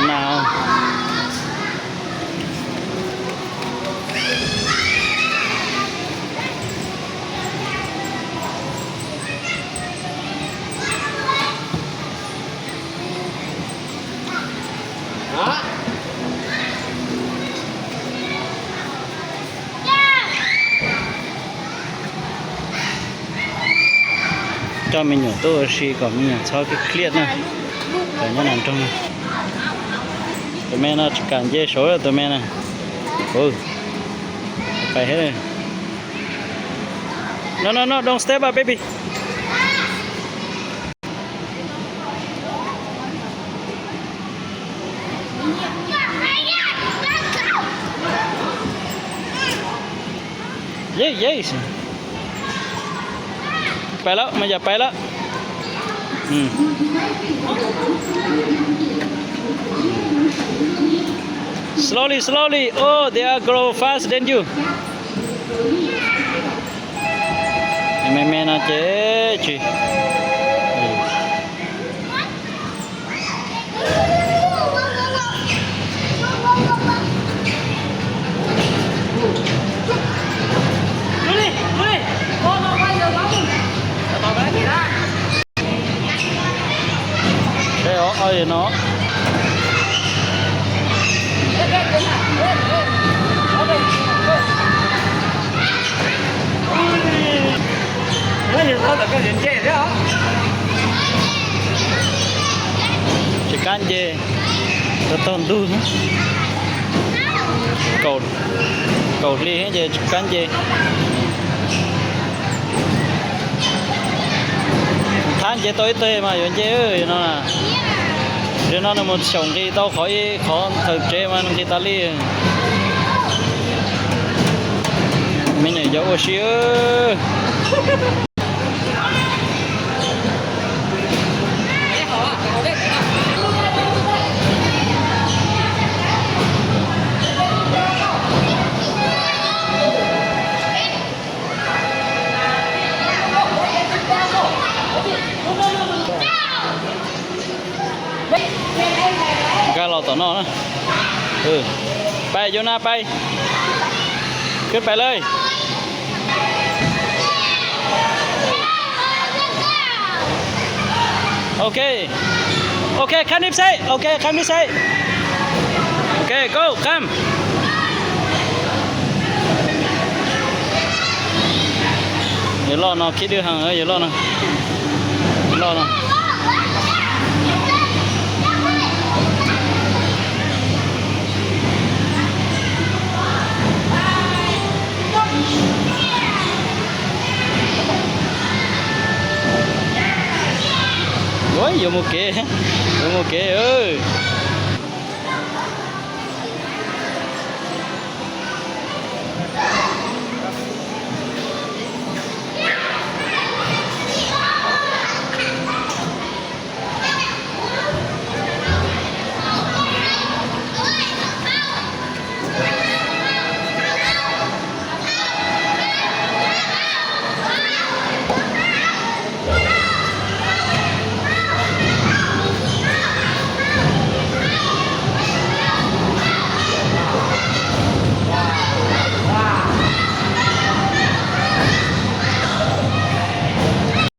Now. Coj me nyuam tuaj ua si kom me nyuam txhob kev khliaj na. Cov nyob nram nroog na. Tus me no tsis kam nce saud tus me na. Pais. No, no, no, don't step up, baby. Yes, yes. Pais lawm, mas yam pais lawm. Slowly, slowly. Oh, they are grow fast than you. Me me no ces tsis. Seb os, no. Tsis kam nce, tau taug ntug. Kaum hli ces tsis kam nce. Thab nce tau ib teg mas yuav nce no. Li no nws mus xyaum nqis tau qhov ib qhov thaum tsev mas nqis tas li. Me nyuam yaus ua si. Nkag los tom no na. Pais, Yona, pais. Khwb pais lawm. Ok. Ok, come this side. Ok, come this side. Ok, go, come. Yawg loj no khib dwb heev, yawg loj no. Loj no. Yuav mus kev, yuav mus kev.